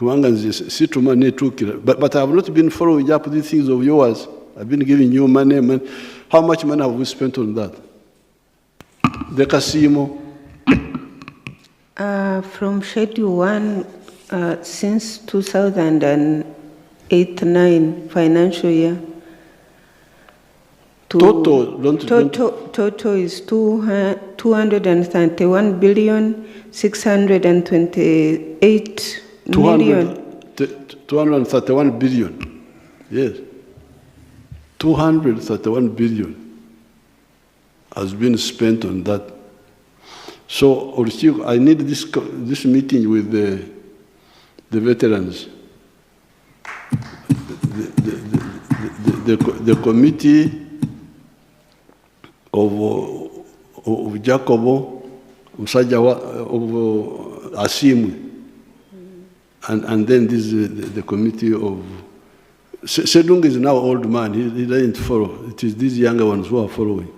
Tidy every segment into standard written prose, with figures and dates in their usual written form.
Kubanga nze situma netuukira. But I have not been following up these things of yours. I've been giving you money, money. How much money have we spent on that? The casino. From Schedule 1, since 2008-9 financial year. Total, don't- Total is 231 billion, 628 million. 231 billion. Yes. 231 billion has been spent on that. So, Olukiiko, I need this meeting with the veterans. The committee of Jacobo, Musajja of Asiimwe, and then this the committee of Sedung is now old man, he doesn't follow. It is these younger ones who are following.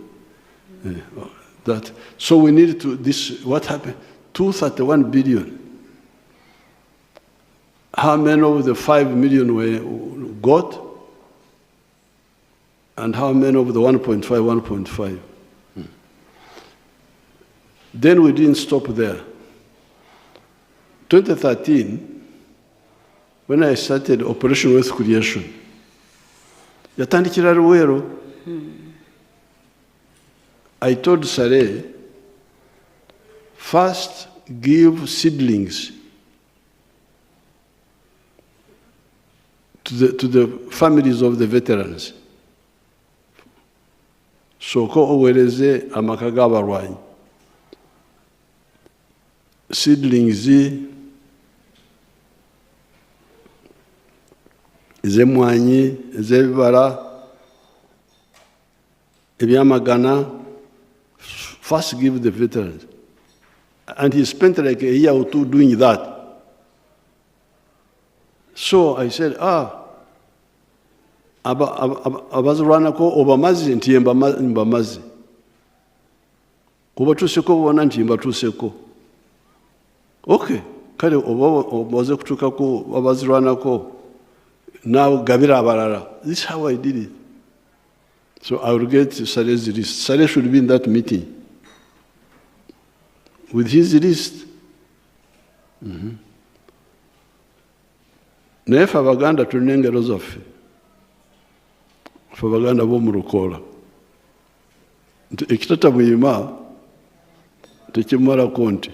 That. So we need to, this, what happened? 231 billion. How many of the 5 million were got? And how many of the 1.5, 1.5? Then we didn't stop there. 2013, when I started Operation Wealth Creation, yatandikira Luweero. I told Saleh, first give seedlings to the families of the veterans. Sooka oweereze amaka g'abalwanyi. Seedlings ez'emmwanyi, ez'ebibala, ebyamagana, first give the veterans. And he spent like a year or two doing that. So I said, abazirwanako obamaze nti mbamaze. Obatuuseko bona nti mbatuuseko. Okay, kale oba omaze kutuukako abazirwanako, now gabira abalala. This is how I did it. So I will get Saleh's list. Saleh should be in that meeting. With his list. Naye ffe Abaganda tulina engero zaffe. Ffe Abaganda b'omu lukoola. Nti ekitata buyima tekimumalako nti.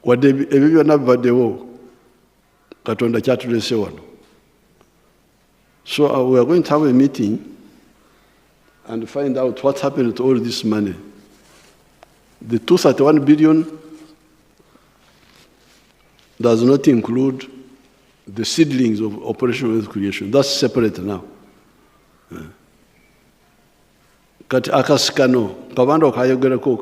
Wadde ebyo byonna bibaddewo, Katonda kyatulese wano. So we are going to have a meeting and find out what happened to all this money. The 231 billion does not include the seedlings of Operation Wealth Creation. That's separate now. Kati akasikano kabanda okayogerako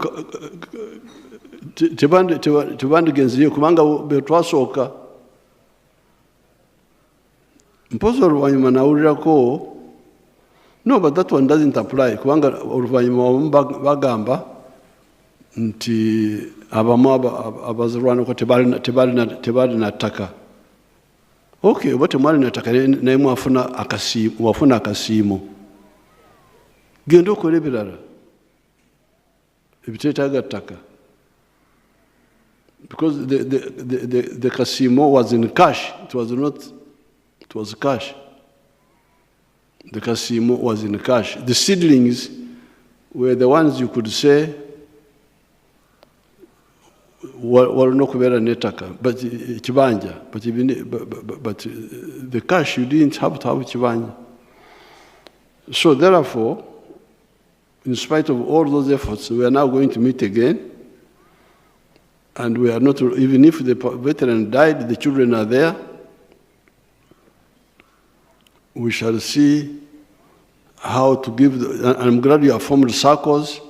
tebandigenzeyo kubanga be twasooka. Mpozi oluvannyuma nawulirako, no, but that one doesn't apply kubanga oluvannyuma abamu bagamba nti abamu abazirwanako tebalina ttaka. Okay, oba temwalina ttaka naye mwafuna akasiimo. Genda okole ebirala ebiteetaaga ttaka. Because the kasiimo was in cash, it was not, it was cash. The kasiimo was in cash. The seedlings were the ones you could say walina okubeera n'ettaka, but kibanja, but even, but the cash you didn't have to have kibanja. So therefore, in spite of all those efforts, we are now going to meet again. And we are not, even if the veteran died, the children are there. We shall see how to give, the, and I'm glad you have formed circles.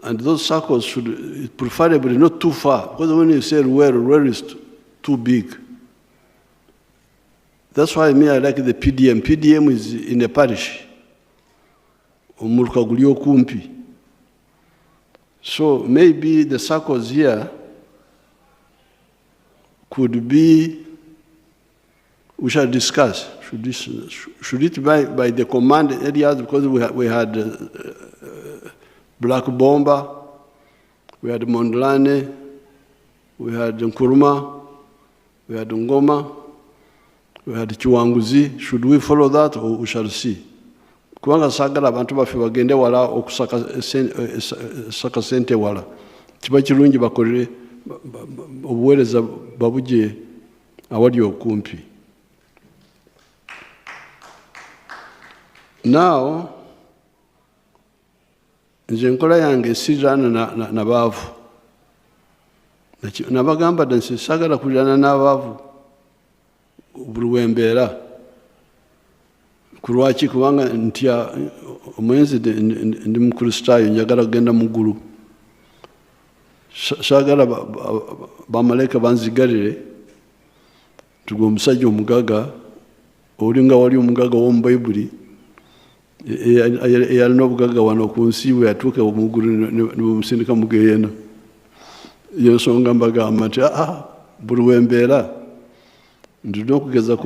And those circles should, preferably not too far, because when you say where, where is too big. That's why me, I like the PDM. PDM is in a parish. Omuluka guli okumpi. So maybe the circles here Could be, we shall discuss, should it be by the command areas, because we had Black Bomber, we had Mondlane, we had Nkrumah, we had Ngoma, we had Kiwanguzi. Should we follow that or we shall see? Kubanga saagala abantu baffe bagende wala okusaka saka sente wala. Kiba kirungi bakolere obuweereza babugye awali okumpi. Now, nze enkola yange siriraana na baavu. Nabagamba dda nti saagala kuliraana n'abaavu buli wembeera. Ku lwaki? Kubanga ntya omwenzi, ndi mukristaayo, njagala kugenda mu ggulu. Saagala bamalayika banzigalire nti gwe omusajja omugaga olinga wali omugaga w'omu Bayibuli eyalina obugaga wano ku nsi, bwe yatuuka mu ggulu ne bamusindika mu geyeena. Yensonga mbagamba nti aa buli wembeera ndina okugeza.